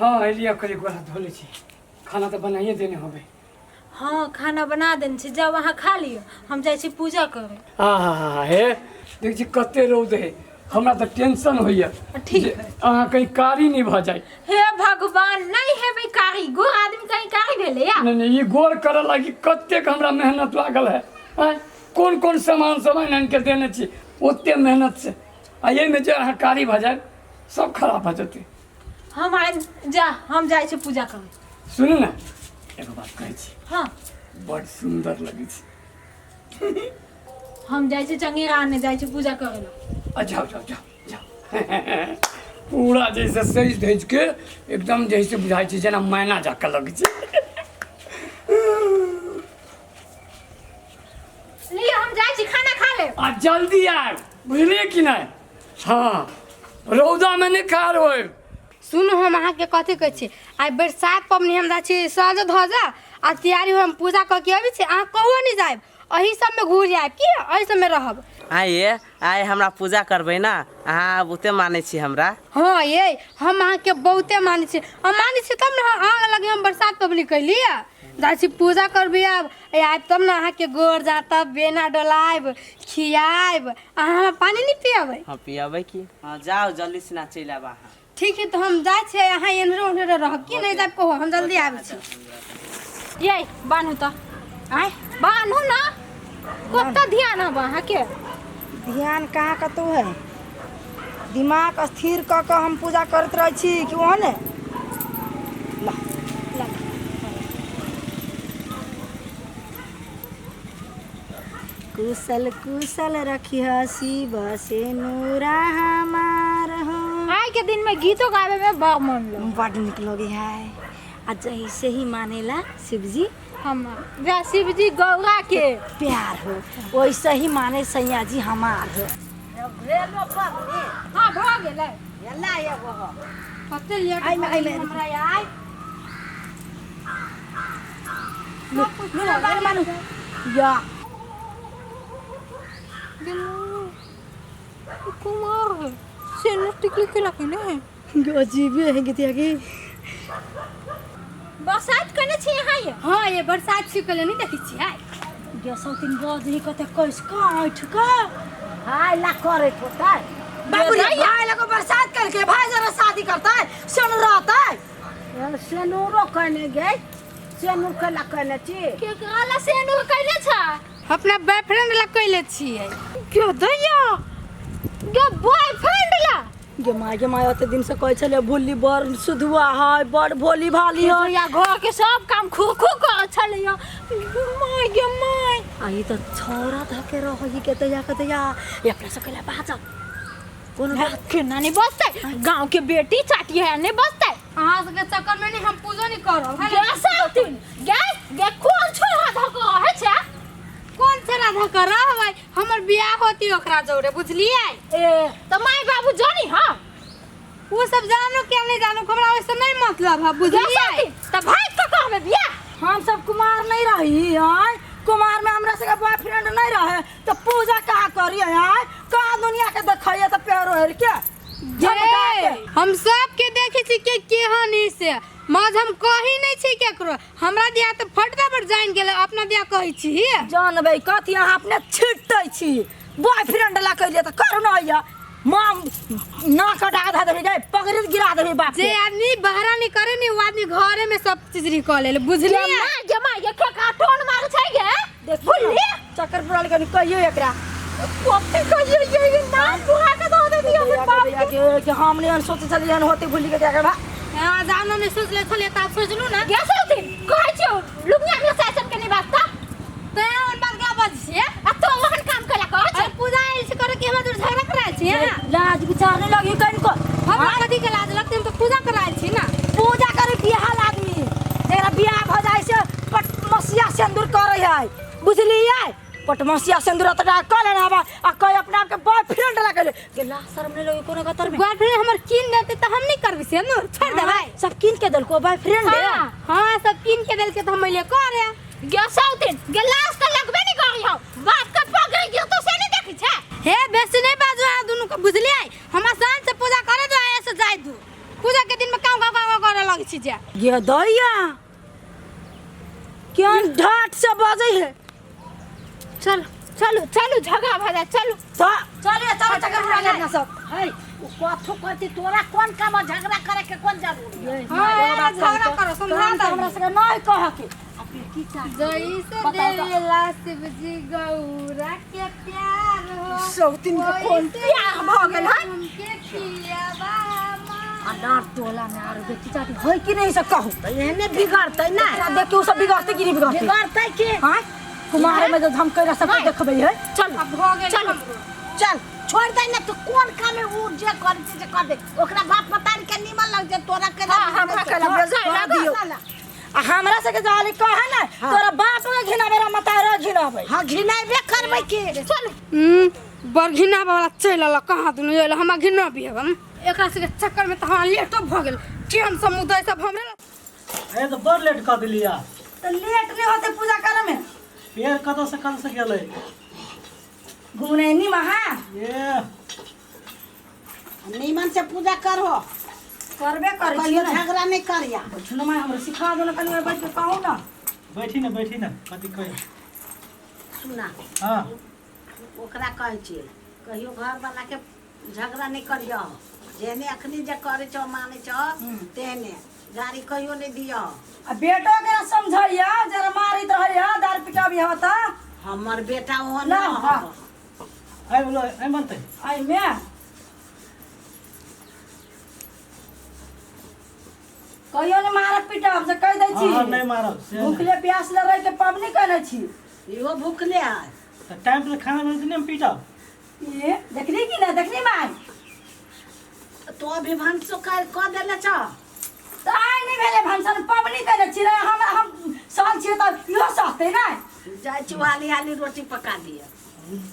हाँ एलियै कनि गोड़ हाथ धो लै छी खाना तऽ बनाइए देने होबै हाँ खाना बना देने छी जाउ अहाँ खा लिअ हम जाइ छी पूजा करे हाँ हाँ हाँ हे देख छी कते रौद है हमरा तऽ टेंशन होइए ठीक जे है। अहाँ कहीं कारी नहि भऽ जाय हे भगवान नहीं हेबै कारी गोर आदमी कहीं कारी भेलै या नहि नहि ई गोर करऽ लागी कतेक हमरा मेहनत लागल है आँय कोन कोन सामान सब आनि आनि के देने छी ओते मेहनत से आ एहिमे जे अहाँ कारी भऽ जायब सब खराब भऽ जेतै हम आइ जा हम जाइ छी पूजा करे सुनू ने एगो बात कहै छी हाँ बड़ सुन्दर लगै छै हम जाइ छी चंगेरा आने जाइ छी पूजा करे ला आ जाओ जाओ जाओ जाओ पूरा जैसे सजि धजि के एकदम जैसे बुझाइ छै जेना मैना जाके लगै छै लिअ हम जाइ छी खाना खा लेब आ जल्दी आयब बुझलियै कि नहि हँ रौदामे नहि खार होयब सुनू हम अहाँके कथी कहै छी आइ बरसात पबनी हम जाइ छी सज धज आ तैयारी होइ हम पूजा कऽ के अबै छी अहाँ कहुओ नहि जायब एही सबमे घुरि जायब की एही सबमे रहब आइ ये आइ हमरा पूजा करबै ने अहाँ बहुते मानै छी हमरा हँ ये हम अहाँके बहुते मानै छी हम मानै छी तब ने अहाँ लगे हम बरसात पबनी कैली जाइ छी पूजा करबै आब आयब तब ने अहाँके गोर जातब बेना डोलायब खियायब अहाँ हमरा पानि नहि पियाबै हँ पियबै की हँ जाउ जल्दी से ना चलि आयब अहाँ ठीक है तो हम जाइ छियै अहाँ एन्हरो ओन्हरो रहब की नहि जायब कहो हम जल्दी आबै छी ये बान्हू तऽ आँय बान्हू ना कतऽ ध्यान हब अहाँके ध्यान कहाँ कतहु है दिमाग स्थिर कऽ कऽ हम पूजा करैत रहै छी कि ओहने ला ला। कुशल कुशल रखिह शिव से नूरा हमार हो आइ के दिन में गीतो गावे में बड़ मन लगे बड निक लगे है आ जैसे ही मानेला शिवजी हम जा शिवजी गौरा के प्यार हो वैसे ही माने सैया जी हमार हो हाँ भऽ गेलै कते लेट आइ भऽ आइ गेल हमरा आइ मानू या कुमार है सेनो टिकली के लगे ने अजीबे है गीतिया की बरसात कने छी यहाँ ये हँ ये बरसात छिकले नहि देखै छियै गेसौ तीन बज ही कते कैस का ऐठ का हाय ला करे होता बाबू रे भाई लगो बरसात करके भाई जरा शादी करता है सुन रहता है सेनूरो कने गए सेनूर केला कने छी केकरा ला सेनूर कैले छ अपना बॉयफ्रेंड लग कैले छियै क्यों दैया गे बॉयफ्रेंड ला गे माय गे माय ओते दिन से कहै छलै भुल्ली बड़ सुधुआ है बड़ भोली भाली है या घर के सब काम खुरखुर कर छलैया my गे my आ ई तऽ छौड़ा धके रहै के तैया के तैया ये अपना सब के बाजब कोनो बात केना नहीं बचतै गांव के बेटी चाटी है नहीं बचतै अहाँ सबके चक्कर में नहीं हम पूजो नहीं करब है गैस सालतीन गैस गे कोन छोरा धक रहै छै कोन से राधा कर रहबै हमर बियाह होती ओकरा जोड़े बुझलियै ए त माय बाबू जानी हां वो सब जानो क्या नहीं जानो हमरा ओइसे नहीं मतलब है गैस बुझलियै सालतीन त भाई के कहबे बियाह हम सब कुमार नहीं रही आय कुमार में हमरा सबके बॉयफ्रेंड नहीं रहे तो पूजा कहाँ करी आय कहाँ दुनिया के देखैया तो पैरो हेर के झमका के हम सबके देखै छी के केहन ई से मज हम कही नहीं छी केकरो हमरा दिया तऽ फटदा पर जान गेलै अपना दिया कहै छी जानबै कथी अहाँ अपने छिटै छी बॉयफ्रेंड ला कैलियै तऽ करू न होइया माँ नाक कटा धऽ देबै गै पगड़ी गिरा देबै बाप जे के आदमी बहरा नहीं करे नी वो आदमी घरे में सब चीज निकाल ले बुझलियै गे माय गे माय गे के टोन मार छै गे देखियौ ने, चक्कर पुराल कनी कहियौ एकरा कथी कहियो ये ये नाम बुरा के दऽ दे दियो के बाप के के हम नहीं सोचै छलियै हन होते भूलि के जाके भा हाँ जानो नहीं सोच ले छलियै तऽ आब सोचलू ना गे सालतीन कहै छियौ लुंगिया में सासन के नहीं बाजता तैं ओहन बात क्या बाजै छियै आ तो ओहन काम केला कहै अरे पूजा आयल छी करे कि हमरा दूर झगड़ा करायल छी अहाँ लाज विचार नहीं लगी कनको हमरा कथी के लाज लगतै हम तऽ पूजा करायल छी ना पूजा करे बियाहल आदमी जकरा बियाह भऽ जाइ से पटमसिया सिंदूर करे है बुझलियै पटमसिया सिंदूर अतटा कऽ लेना बा आ कहे अपना आपके बॉयफ्रेंड लगा ले के ला शर्म नहीं लगे कोनो कतर में बॉयफ्रेंड हमर कीन देतै तऽ हम नहीं करबै से नु छोड़ देबै सब कीन के देलको बॉयफ्रेंड हाँ हाँ सब कीन के देलकै तऽ हम अइले करे गे सालतीन गे लाज तऽ लगबे नहीं करी हौ बाप के पगड़ी गिरतो से नहीं देखै छै हे बेसी नहीं बाजू अहाँ दुनू के बुझलियै हमरा शान से पूजा करे दो ऐसे जाय दू पूजा के दिन में काव काव काव करे लगी। गे दैया केहन ढाठ से बजै है। चलू चलू चलू, झगड़ा भऽ जायत, चलू। तो चलिए, चलो, चक्कर उड़ा लेना सब। है उ कथो कहती, तोरा कोन काम है? झगड़ा करे के कोन जरूरी है? हाँ, ए, झगड़ा करो, समझा तोहन दो। हमरा सबके नहीं कह के जैसे बताओ तो। देवेला शिव जी गौरा के प्यार हो, सौतिन के कोन वैसे प्यार भऽ गेल है? हमके पियावा माँ। अनार टोला में आरो बेटी चाटी है कि नहीं से कहू? तऽ एहने बिगड़तै ना। एकरा देख के उ सब बिगड़तै कि नहीं बिगड़तै? बिगड़तै की? हाँ, कुमार में जो धमकैला सबके देखबै है। चल। अब भऽ गेल चल। हमरो। चल, छोड़ दे ना। तू कोन काम है? उ जे करै छै से कर दे। ओकरा बाप मतारी के निमन लग जे, तोरा के हाँ, हमरा के बेजाय ना दियौ। आ हमरा सबके जाली कहे ना, तोरा बाप के घिनाबे रा मतारो घिनाबे। हाँ, घिनाबे करबै की। चलू। बड़ घिना वाला चलि एलक, कहाँ दुनू एल, हमरा घिना भी हम। एकरा सबके चक्कर में तऽ हमरा लेटो भऽ गेल। केहन समुदाय सब हमरे अरे, तऽ बड़ लेट कऽ देली यार। तऽ लेट नहीं होते पूजा करे में? पेड़ कतऽ से कतऽ से गेलै? घूमने नी महा। ये। निमन से पूजा करहो। करबे करै छी। कहियो ने झगड़ा नहीं करिया। बैठू ना माय, हमरा सिखा दो ना कनी, बैठ के कहू ना। बैठी ना, बैठी ना, कथी कही? सुना। हाँ। ओकरा कहै छियै, कहियो घर वाला के झगड़ा नहीं करियो। जेहने अखनी जे करै छौ, मानै छौ, तेहने गाड़ी कहियो नहीं दियो। आ बेटो के समझैया जरा, मारित रहैया, दारू पिटाबी हो तऽ। हमर बेटा ओहन ना, ना हाँ। हो। आइ बोलो, आइ बनतै। आई में कहियो ने मारब पिटब से कहि दै छी। हाँ, नहीं मारब से नहि। भूखले प्यासले रहि के पबनी केने छी। इहो भूखले है। तऽ टाइम पर खाना बनतै नहि, हम पीटब। ये देखली कि ना देखली माय? तो अभी भनसो कर कऽ देने छौ? तऽ आइ नहि भेलै भनसन, पबनी केने छी रे। हमरा हम सहल छियै तऽ इहो सहतै ने। जाइ छी, हाली हाली रोटी पका दिअ।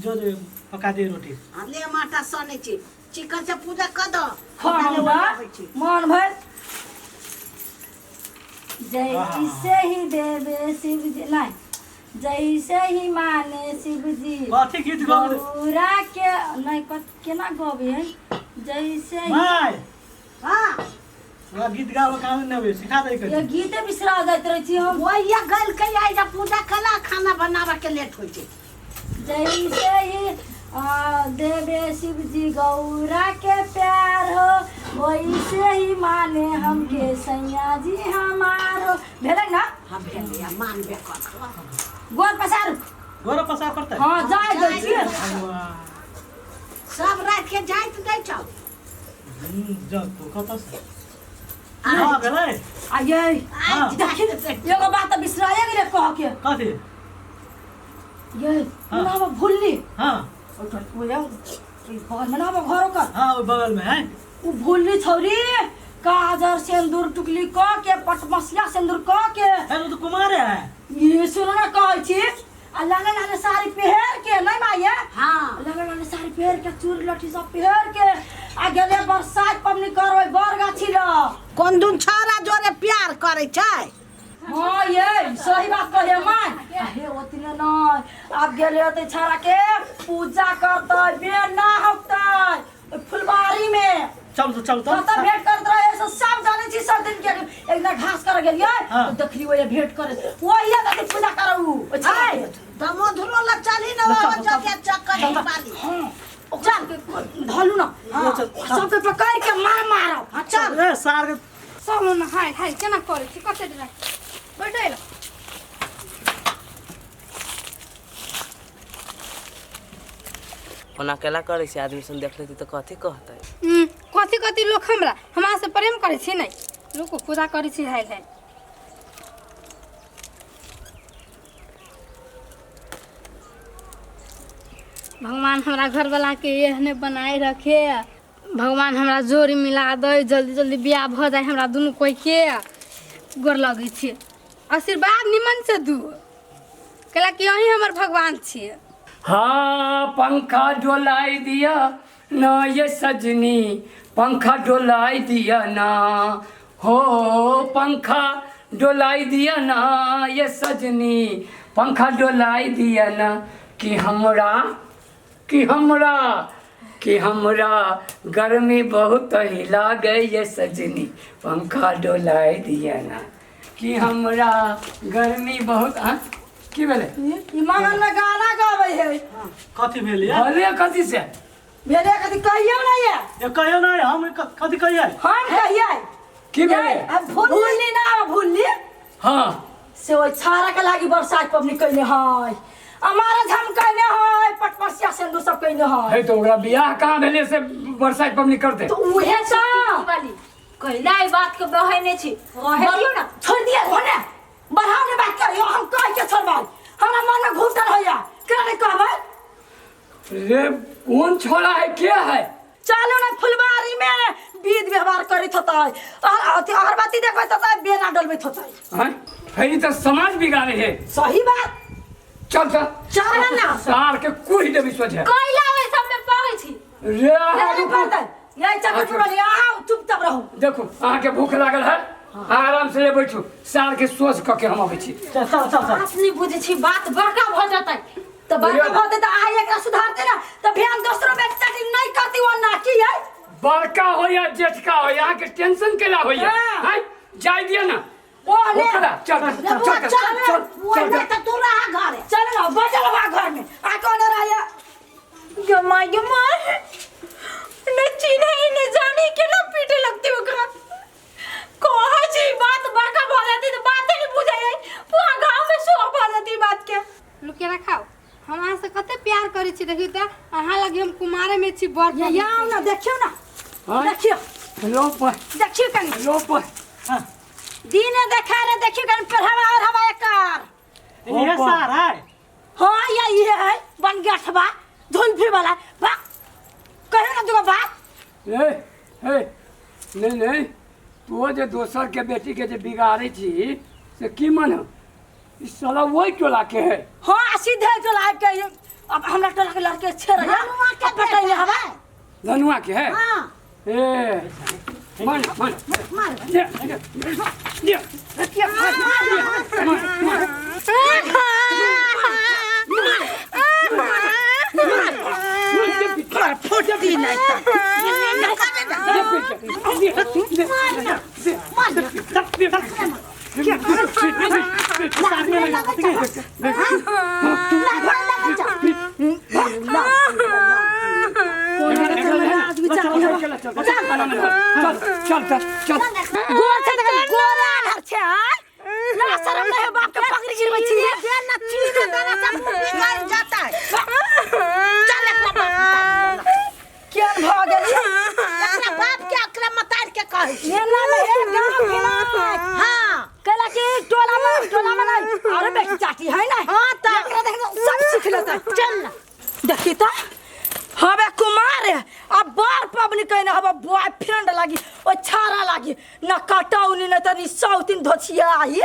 जो जो, पका दे रोटी। आ ले, हम आटा सनै छी, चिकन से पूजा कऽ दऽ। खाना आबै छी। मन भरि जैसे ही देवे शिव जी, नहीं, जैसे ही माने शिव जी कथी गीत गाबै? गौरा के नहीं, केना गबे है, जैसे ही माय। हाँ। ओकरा गीत गाबऽ काम नहि अबै, सिखा दै ये कथी। गीते बिसरा जाइत रहै छी हम। वही गल के आई जा, पूजा कला, खाना बनाबऽ के लेट होइ छै। जैसे ही देवे शिव जी गौरा के प्यार हो, वैसे ही माने हमके सैया जी हमार हो। भेलै ना? हाँ, भेलै, मानबे कर। गोर पसारू। गोर पसार पड़तै। हाँ, जाय दै छियै। सब रात के जाइत दै छौ। जा तू कतऽ से हाँ भेलै। आ ये। हाँ। देखी, एगो बात तऽ बिसराए गेलै कह के। कथी? ये। हाँ। ना भूलली। हाँ। ओइ बगल में ना घर ओकर। हाँ, ओहि बगल में है। उ भूलली छौरी काजर सिंदूर टुकली क के, पटमसिया सिंदूर क के। अरे, ओ तऽ कुमारे है। ये सुनो ना, कहै छी, आ लाले लाले साड़ी पहिर के नहीं माये? हाँ। लाले लाले साड़ी पहिर के, चूड़ी लठी सब पहिर के आ गेले बरसात पबनी करबै बड़ गाछी लग। कोन दुन छौड़ा जोरे प्यार करै छै। हाँ, ये सही बात कहे माय। हे, ओतने नहीं, आब गेले होते छाड़ा के पूजा करतै, बेर ना होतै ओइ फुलबाड़ी में। चल तो, चल तो। कतऽ भेंट करत रहे से सब जानै छी। सब दिन के एक दिन घास कर गेलियै हाँ। तऽ देखली ओहे भेंट करे, ओहे देखली पूजा करौ ओइ छाड़ा के। दमोधरो लग चली ना। चल, बाबा चल, चल, चक्कर वाली। हाँ, चल, धलू ना। हाँ, चल। सबके पकड़ के मार मारब। हाँ, चल। ए सार के। चलू ने, हाय हाय, केना करै छी, कते डराइ बैठै लए। ओना केला करै छै? आदमी सब देख लेतै तऽ कथी कहतै? कथी कथी लोक हमरा हमरा से प्रेम करै छी नहि, लोक पूजा करै छी। हाय हाय। भगवान हमरा घरवाला के एहने बनाए रखे। भगवान हमरा जोड़ी मिला दै, जल्दी जल्दी बियाह भऽ जाय हमरा दुनू कोइ के। गोर लगै छी, आशीर्वाद निमन से दू, कैला कि अहीं हमर भगवान छियै। हाँ, पंखा डोलाई दिया ना ये सजनी, पंखा डोलाई दिया ना हो, पंखा डोलाई दिया ना ये सजनी, पंखा डोलाई दिया ना। कि हमरा, कि हमरा, कि हमरा गर्मी बहुत ही लागैए सजनी पंखा डोलाय दिया ना कि हमरा गर्मी बहुत हाँ की भेलै ई मंगल में गाना गाबै है कथी भेल ये भले कथी से भेले कथी कहियौ ना ये ये कहियो नहीं हम कथी कहिए हम कहियै की भेलै हम भूलली ना भूलली हाँ से ओहि छाड़ा के लागी बरसात पबनी कैले है हमारे झम कैले है पटमसिया सिंदूर सब कैले है है तो ओकरा बियाह कहाँ भेलै से बरसाइत पबनी करते तो उहे तो वाली कैला ई बात के बहने छी रहे दियौ ना छोड़ दिया होने बढ़ाओ ने बात करियो हम कह के छोड़बै हमरा मन में घुटल होइया केना नहीं कहबै रे कौन छोड़ा है के है चलो ना फुलबारी में विध व्यवहार करैत होतै और अथी अगरबत्ती देखबैत होतै बेना डलबैत होतै हैं है तो समाज बिगाड़े है सही बात चल चल चल ना सार के कुछ देवी सोच है कैला ओइ सब में पड़ै छी रे अहाँ नहीं रुकू। पड़तै यही चक्कर टूटल अहाँ चुपचाप रहू देखू अहाँके भूख लागल है आराम से बैठू सार के सोच कऽ के हम अबै छी चल चल चल चल बात नहीं बुझै छी बात बड़का भऽ जेतै तऽ बड़का भऽ जेतै तऽ आइ एकरा सुधारते ना तऽ भेल दोसरो बेटी चाटी नहि करती ओ ना की है बड़का हो या जेठका हो अहाँके टेंशन केला होइया हाँ। हैं जाय दिअ ना ओ ले ओकरा चल चल चल चल चल ओहिमे तऽ तू रहा घरे चल ना बचल बा घर में आ कौन रहिया गे माय गे माय ने चिन्है ने जानी केना पीटे लगती ओकरा कहै छी बात बड़का भऽ जेतै तऽ बाते नहि बुझै है पूरा गाँव में शोर भऽ जेतै ई बात के लुकेरा खाओ हम अहाँ से कते प्यार करै छी देखियौ तऽ अहाँ लगे हम कुमारे में छी बड़ ये आओ ना देखियो ना हाँ? देखियो लो पर देखियो कनी लो पर दिने देखा रे देखियो कनी पढ़ावा और हवा एकर ये सार है हाँ या ये है बन गठवा झुलफी वाला बा कहियो ना दूगो बात ए ए नहीं नहीं तू जे दोसर के बेटी के जे बिगाड़े छी से की मन ई साला वही टोला के है हाँ सीधे टोला आबि के अब हमरा टोला के लड़के छे रहे धनुआ के पटैले हवा धनुआ के है हाँ ए मन मन मार ये ये ये मार मार फुटती नहीं चल चल चल गोर छै तऽ गोरा आन्हर छै आय ना शरम नहीं है बाप के पकड़ गिरबै छी ना चीज देना सब मुंह बिगड़ जाता है चल एकरा बाप केहन भऽ गेली एकरा बाप के एकरा मतार के कहै छी एना में हे गाँव गेला हाँ कहला कि टोला में नहीं अरे बेटी चाटी है ना हाँ तऽ। एकरा देख सब सीख लेतै चल ना देखी तऽ हबे कुमार अब बार पबनी कहने हबे बॉयफ्रेंड लागी ओ छाड़ा लागी न कटौनी न तनी सौतीन धोछिया आई।